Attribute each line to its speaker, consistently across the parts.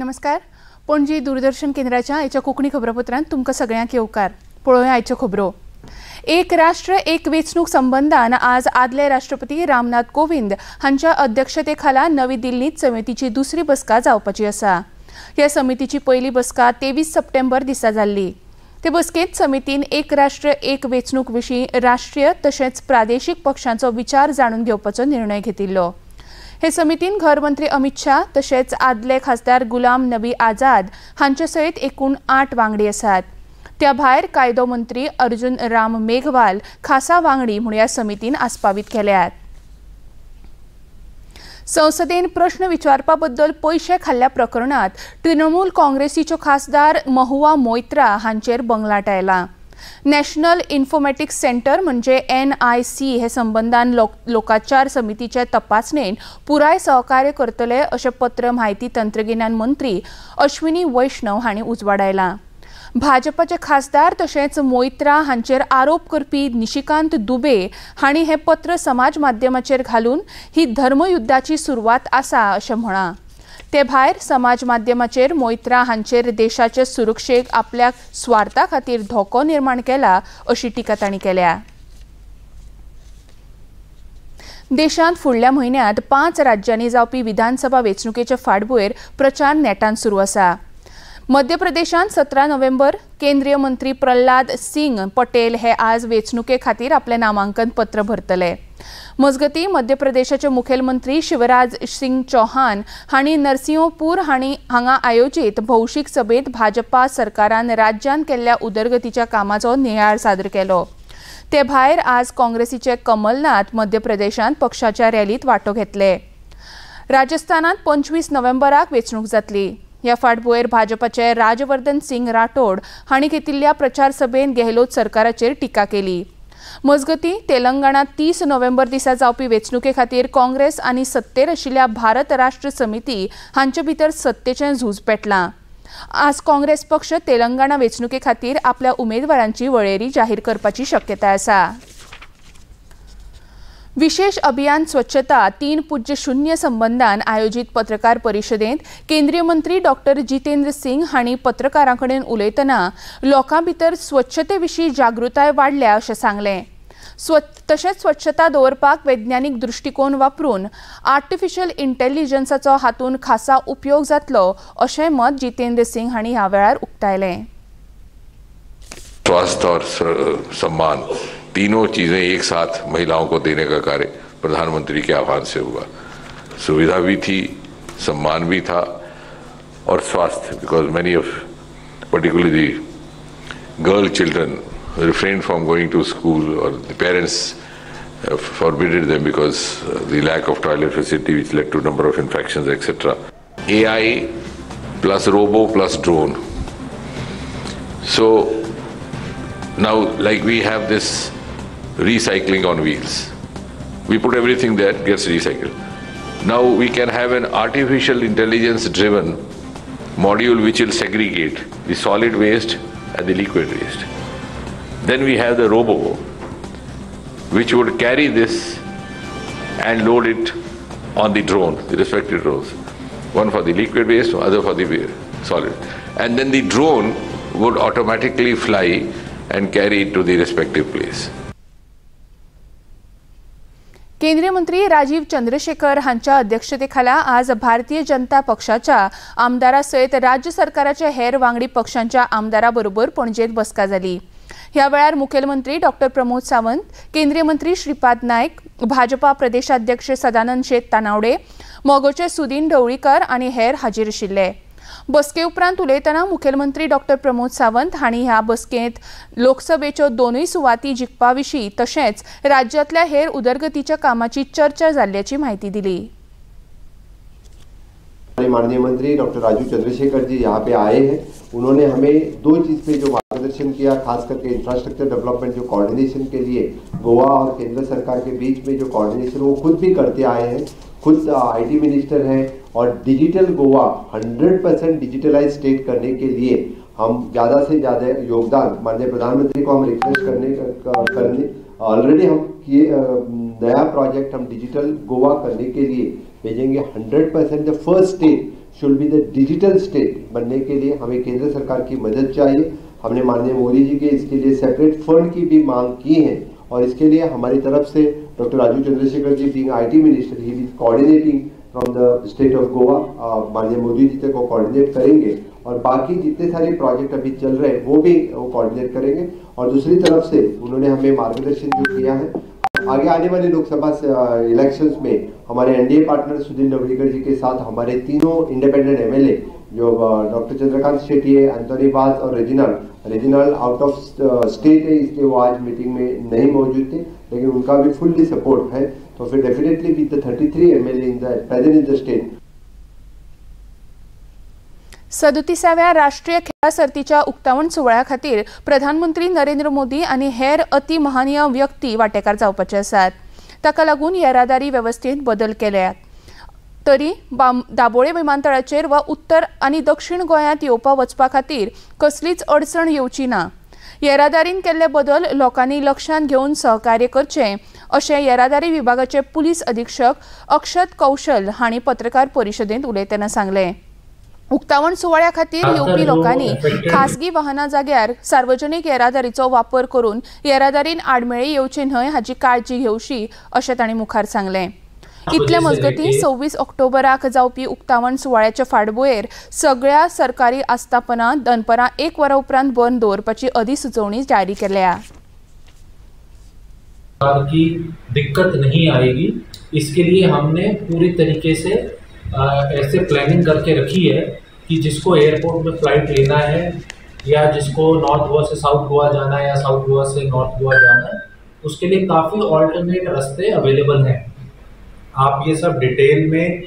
Speaker 1: नमस्कार. पणजी दूरदर्शन केंद्राच्या आयच्या कोंकणी खबरापत्रांत तुमकां सगळ्यांक येवकार. पळोवया आयच्यो खबरो. एक राष्ट्र एक वेंचणूक संबंदान आज आदले राष्ट्रपती रामनाथ कोविंद हांच्या अध्यक्षतेखाला नवी दिल्लींत समितीची दुसरी बसका जावपाची आसा. ह्या समितीची पयली बसका 23 सप्टेंबर दिसा जाल्ली. ते बसकेंत समितीन एक राष्ट्र एक वेंचणूक विशीं राष्ट्रीय तशेंच प्रादेशीक पक्षांचो विचार जाणून घेवपाचो निर्णय घेतिल्लो. हे समितीन घर मंत्री अमित शाह तशेंच आदले खासदार गुलाम नबी आझाद हांचे सयत एकूण 8 वांगडी आसात. त्या भायर कायदो मंत्री अर्जुन राम मेघवाल खासा वांगडी म्हूण ह्या समितीन आस्पावीत केल्यात. संसदेन प्रश्न विचारपा बद्दल पयशे खाल्ल्या प्रकरणात तृणमूल काँग्रेसीच्यो खासदार महुआ मोइत्रा हांचेर बंगलाट आयला. नॅशनल इन्फॉर्मॅटिक्स सेंटर म्हणजे NIC हे संबंदान लोकाचार समितीचे तपासणेन पुराय सहकार्य करतले अशें पत्र म्हायती तंत्रगिन्यान मंत्री अश्विनी वैष्णव हांणी उजवाडायलां. भाजपाचे खासदार तशेंच मोइत्रा हांचेर आरोप करपी निशिकांत दुबे हांणी हें पत्र समाज माध्यमाचेर घालून ही धर्मयुद्धाची सुरवात आसा अशें म्हळां. ते भायर समाज माध्यमाचेर मोइत्रा हांचेर देशाचे सुरक्षेक आपल्या स्वार्था खातीर धोको निर्माण केला अशी टिका तांणी केल्या. देशांत फुडल्या म्हयन्यांत 5 राज्यांनी जावपी विधानसभा वेंचणुकेचे फाटभुंयेर प्रचार नेटान सुरू आसा. मध्य प्रदेशांत 17 नोव्हेंबर केंद्रीय मंत्री प्रल्हाद सिंग पटेल हे आज वेंचणुके खातीर आपलें नामांकन पत्र भरतले. मजगतीं मध्य प्रदेशाचे मुखेलमंत्री शिवराज सिंग चौहान हांणी नरसिंहपूर हांगा आयोजीत भौशीक सभेंत भाजपा सरकारान राज्यांत केल्ल्या उदरगतीच्या कामाचो नियाळ सादर केलो. ते भायर आज काँग्रेसीचे कमलनाथ मध्य प्रदेशांत पक्षाच्या रॅलींत वांटो घेतले. राजस्थानांत 25 नोव्हेंबराक वेंचणूक जातली. ह्या फाटभुंयेर भाजपाचे राजवर्धन सिंग राठोड हांणी घेतिल्ल्या प्रचार सभेंत गेहलोत सरकाराचेर टिका केली. मजगतीं तेलंगणांत 30 नोव्हेंबर दिसा जावपी वेंचणुके खातीर काँग्रेस आनी सत्तेर आशिल्ल्या भारत राष्ट्र समिती हांचे भितर सत्तेचें झूज पेटलां. आज काँग्रेस पक्ष तेलंगणा वेंचणुके खातीर आपल्या उमेदवारांची वळेरी जाहीर करपाची शक्यताय आसा. विशेष अभियान स्वच्छता 3.0 संबंदान आयोजीत पत्रकार परिशदेंत केंद्रीय मंत्री डॉक्टर जितेंद्र सिंग हांणी पत्रकारां कडेन उलयतना लोकां भितर स्वच्छते विशीं जागृताय वाडल्या अशें सांगलें. तशेंच स्वच्छता दवरपाक वैज्ञानीक दृश्टिकोन वापरून आर्टिफिशियल इंटेलिजन्साचो हातूंत खासा उपयोग जातलो अशें मत जितेंद्र सिंग हांणी ह्या वेळार उक्तायलें.
Speaker 2: स्वास्थ्य और सम्मान तीनों चीज़ें एक साथ महिलाओं को देने का कार्य प्रधानमंत्री के आह्वान से हुआ. सुविधा भी थी, सम्मान भी था और स्वास्थ्य, because many of particularly girl children refrained from going to school or the parents forbidded them because the lack of toilet facility which led to number of infections, etc. AI plus robo plus drone. So now like we have this recycling on wheels. We put everything there, gets recycled. Now we can have an artificial intelligence driven module which will segregate the solid waste and the liquid waste. Then we have the robo which would carry this and load it on the drone, the respective drones. One for the liquid waste, other for the solid. And then the drone would automatically fly and carry it to the respective place.
Speaker 1: केंद्रीय मंत्री राजीव चंद्रशेखर हांच्या अध्यक्षतेखाला आज भारतीय जनता पक्षाच्या आमदारा सयत राज्य सरकाराच्या हेर वांगडी पक्षांच्या आमदारा बरोबर पणजेंत बसका जाली. ह्या वेळार मुखेलमंत्री डॉक्टर प्रमोद सावंत, केंद्रीय मंत्री श्रीपाद नायक, भाजपा प्रदेशाध्यक्ष सदानंद शेट तानावडे, मगोचे सुदीन ढवळीकर आनी हेर हाजीर आशिल्ले. बसके उपरांत उलयतना मुखेलमंत्री डॉक्टर प्रमोद सावंत हांणी ह्या बसकेंत लोकसभेच्यो दोनूय सुवाती जिखपा विशीं तशेंच राज्यांतल्या हेर उदरगतीच्या कामाची चर्चा जाल्ल्याची म्हायती दिली.
Speaker 3: माननीय मंत्री डॉक्टर राजीव चंद्रशेखर जी यहाँ पे आए हैं. उन्होंने हमें दो चीज़ पे जो मार्गदर्शन किया, खास करके इंफ्रास्ट्रक्चर डेवलपमेंट जो कोऑर्डिनेशन के लिए गोवा और केंद्र सरकार के बीच में जो कोऑर्डिनेशन वो खुद भी करते आए हैं. खुद IT minister हैं और डिजिटल गोवा 100% डिजिटलाइज स्टेट करने के लिए हम ज़्यादा से ज़्यादा योगदान माननीय प्रधानमंत्री को हम रिक्वेस्ट करने ऑलरेडी हम किए. नया प्रोजेक्ट हम डिजिटल गोवा करने के लिए भेजेंगे. 100% the first state should be the digital state बनने के लिए हमें केंद्र सरकार की मदद चाहिए। हमने माननीय मोदी जी के इसके लिए सेपरेट फंड की भी मांग की है और इसके लिए हमारी तरफ से doctor Rajeev Chandrasekhar ji being IT minister, he is coordinating from the state of Goa, माननीय मोदी जी तक वो कोऑर्डिनेट करेंगे और बाकी जितने सारे प्रोजेक्ट अभी चल रहे हैं वो भी वो कोऑर्डिनेट करेंगे। और दूसरी तरफ से उन्होंने हमें मार्गदर्शन जो किया है, आगे आने वाले लोकसभा इलेक्शंस में हमारे एनडीए पार्टनर सुधीर नवलीकर जी के साथ हमारे तीनों इंडिपेंडेंट एमएलए जो डॉक्टर चंद्रकांत शेट्टी है, अंतोनी वाज और रेजिनाल्ड आउट ऑफ स्टेट है, इसलिए वो आज मीटिंग में नहीं मौजूद थे, लेकिन उनका भी फुल्ली सपोर्ट है। तो फिर definitely with the 33 MLA in the present in the state.
Speaker 1: 37व्या राष्ट्रीय खेळां सर्तीच्या उक्तावण सुवाळ्या खातीर प्रधानमंत्री नरेंद्र मोदी आनी हेर अति महानीय व्यक्ती वांटेकार जावपाचे आसात। ताका लागून येरादारी वेवस्थेंत बदल केल्यात। तरी दाबोळे विमानतळाचेर वा उत्तर आनी दक्षिण गोंयांत येवपा वचपा खातीर कसलीच अडचण येवची ना। येरादारीन केल्ले बदल लोकांनी लक्षांत घेवन सहकार्य करचें अशें येरादारी विभागाचे पुलीस अधीक्षक अक्षत कौशल हांणी पत्रकार परिशदेंत उलयतना सांगलें। उक्तावण सुवाळ्या खातीर येवपी लोकांनी खासगी वाहनां जाग्यार सार्वजनीक येरादारीचो वापर करून येरादारीन आडमेळी येवची न्हय हाची काळजी घेवची अशें तांणी मुखार सांगलें। इतले मजगतीं 26 ऑक्टोबराक जावपी उक्तावण सुवाळ्याचे फाटभुंयेर सगळ्या सरकारी आस्थापनां दनपरां 1 वरां उपरांत बंद दवरपाची अधिसुचोवणी जारी केल्या।
Speaker 4: की दिक्कत नहीं आएगी, इसके लिए हमने पूरी तरीके से ऐसे प्लानिंग करके रखी है कि जिसको एयरपोर्ट में फ़्लाइट लेना है या जिसको नॉर्थ गोवा से साउथ गोवा जाना है या साउथ गोवा से नॉर्थ गोवा जाना है, उसके लिए काफ़ी ऑल्टरनेट रास्ते अवेलेबल हैं। आप ये सब डिटेल में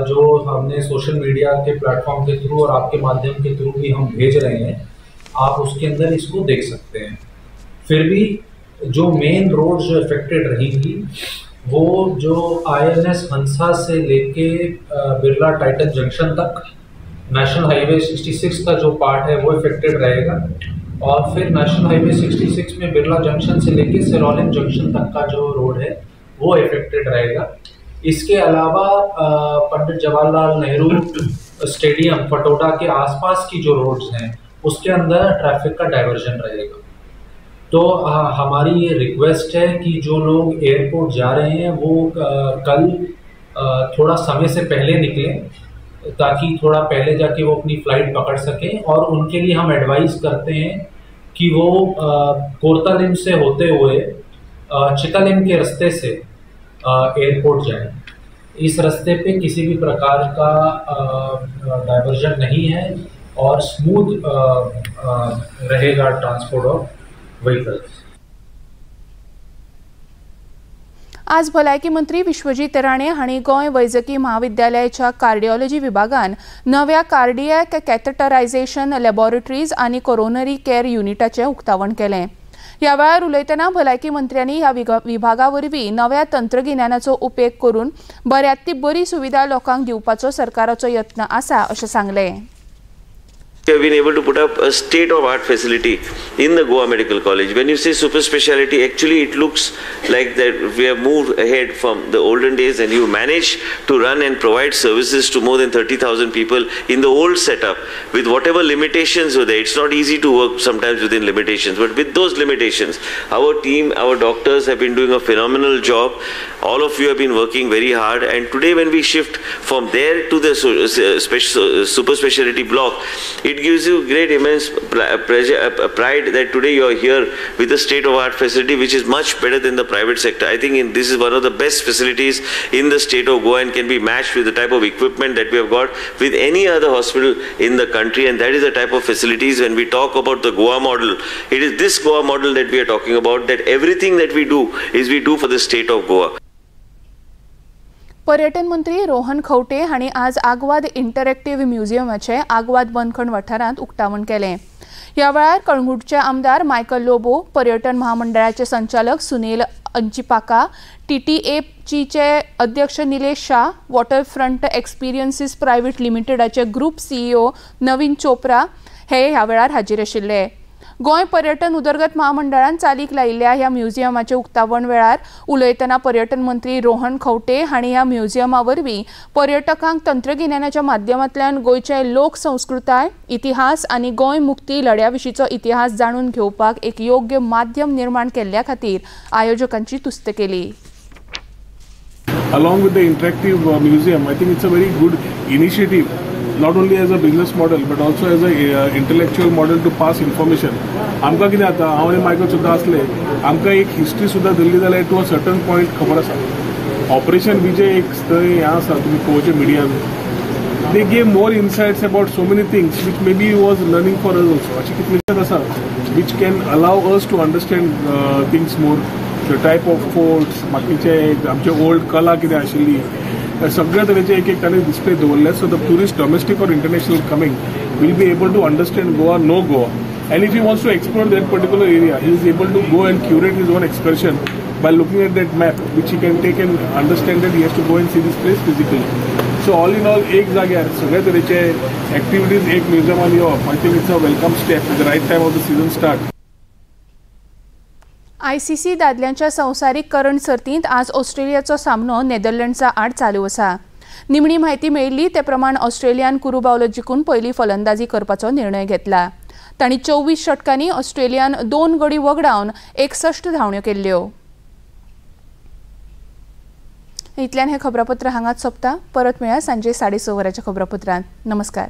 Speaker 4: जो हमने सोशल मीडिया के प्लेटफॉर्म के थ्रू और आपके माध्यम के थ्रू भी हम भेज रहे हैं, आप उसके अंदर इसको देख सकते हैं। फिर भी जो मेन रोड जो इफेक्टेड रहेंगी वो जो INS हंसा से लेके बिरला टाइटन जंक्शन तक नेशनल हाईवे 66 का जो पार्ट है वो इफेक्टेड रहेगा, और फिर नेशनल हाईवे 66 में बिरला जंक्शन से लेके सिरोलिम जंक्शन तक का जो रोड है वो इफेक्टेड रहेगा। इसके अलावा पंडित जवाहरलाल नेहरू स्टेडियम फटोडा के आसपास की जो रोड्स हैं उसके अंदर ट्रैफिक का डाइवर्जन रहेगा। तो हमारी ये रिक्वेस्ट है कि जो लोग एयरपोर्ट जा रहे हैं वो कल थोड़ा समय से पहले निकलें ताकि थोड़ा पहले जाके वो अपनी फ़्लाइट पकड़ सकें, और उनके लिए हम एडवाइस करते हैं कि वो कोरतालिम से होते हुए चितालिम के रास्ते से एयरपोर्ट जाएं। इस रास्ते पे किसी भी प्रकार का डाइवर्जन नहीं है और स्मूथ रहेगा ट्रांसपोर्ट ऑफ व्हीकल्स।
Speaker 1: आज भलायकी मंत्री विश्वजीत राणे हांणी गोंय वैजकी म्हाविद्यालयाच्या कार्डिओलॉजी विभागान नव्या कार्डियक कॅथेटरायझेशन लॅबोरेटरीज आनी कोरोनरी केअर युनिटाचें उक्तावण केलें। ह्या वेळार उलयतना भलायकी मंत्र्यांनी ह्या विभागा वरवीं नव्या तंत्रगिन्यानाचो उपेग करून बऱ्यांतली बरी सुविधा लोकांक दिवपाचो सरकाराचो यत्न आसा अशें सांगलें।
Speaker 5: We have been able to put up a state-of-art facility in the Goa Medical College. When you say super speciality, actually it looks like that we have moved ahead from the olden days, and you managed to run and provide services to more than 30,000 people in the old setup with whatever limitations were there. It's not easy to work sometimes within limitations, but with those limitations, our team, our doctors have been doing a phenomenal job. All of you have been working very hard, and today when we shift from there to the super speciality block, it gives you great immense pleasure, pride that today you are here with a state-of-art facility which is much better than the private sector. I think this is one of the best facilities in the state of Goa and can be matched with the type of equipment that we have got with any other hospital in the country, and that is the type of facilities. When we talk about the Goa model, it is this Goa model that we are talking about, that everything that we do is we do for the state of Goa.
Speaker 1: पर्यटन मंत्री रोहन खवटे हांणी आज Aguada interactive म्युझियमाचें Aguada बंदखण वाठारांत उक्तावण केलें। ह्या वेळार कळंगूटचे आमदार मायकल लोबो, पर्यटन महामंडळाचे संचालक सुनील अंचिपाका, TTACचे अध्यक्ष Nilesh Shah, waterfront experiences private लिमिटेडाचे ग्रुप CEO नवीन चोप्रा हे ह्या वेळार हाजीर आशिल्ले। गोंय पर्यटन उदरगत महामंडळान चालीक लायिल्ल्या ह्या म्युझियमाचे उक्तावण वेळार उलयतना पर्यटन मंत्री रोहन खंवटे हांणी ह्या म्युझियमा वरवीं पर्यटकांक तंत्रगिन्यानाच्या माध्यमांतल्यान गोंयचे लोक संस्कृताय, इतिहास आनी गोंय मुक्ती लढ्या विशींचो इतिहास जाणून घेवपाक एक योग्य माध्यम निर्माण केल्ल्या खातीर आयोजकांची तुस्त केली.
Speaker 6: Along with the interactive museum, I think it's a very good initiative, not only as a business model but also as a intellectual model to pass information. आमकां कितें जाता, हांव आनी मायकल सुद्दां आसले, आमकां एक हिस्ट्री सुद्दां धरली जाल्यार टू अ सर्टन पॉयंट खबर आसा. ऑपरेशन विजय एक थंय हें आसा, तुमी पळोवचें मिडियान, they gave more insights about so many things which may be was learning for us also. अशें कितलेशेच आसा which can allow us to understand things more, the type of forts, बाकीचे आमचे ओल्ड कला कितें आशिल्ली, सगळ्या तरेचे एक एक तांणी डिस्प्ले दवरले. So the tourist, domestic or international coming, will be able to understand Goa, know Goa, and if he wants to explore that particular area, he is able to go and curate his own excursion by looking at that map, which he can take and understand that he has to go and see this place physically. So all in all, एक जाग्यार सगळ्या तरेचे activities एक म्युझियमान येवप, I think it's a welcome step at the right time of the season start.
Speaker 1: ICC दादल्यांच्या संवसारीक करंड सर्तींत आज ऑस्ट्रेलियाचो सामनो नेदरलँड्सा आड चालू आसा. निमणी म्हायती मेळिल्ली ते प्रमाण ऑस्ट्रेलियान कुरूबावलो जिखून पयली फलंदाजी करपाचो निर्णय घेतला. तांणी 24 षटकांनी ऑस्ट्रेलियान 2 गडी वगडावन 61 धांवण्यो केल्ल्यो. इतल्यान हें खबरापत्र हांगाच सोंपता. परत मेळया सांजे 6:30 वरांच्या खबरापत्रांत. नमस्कार.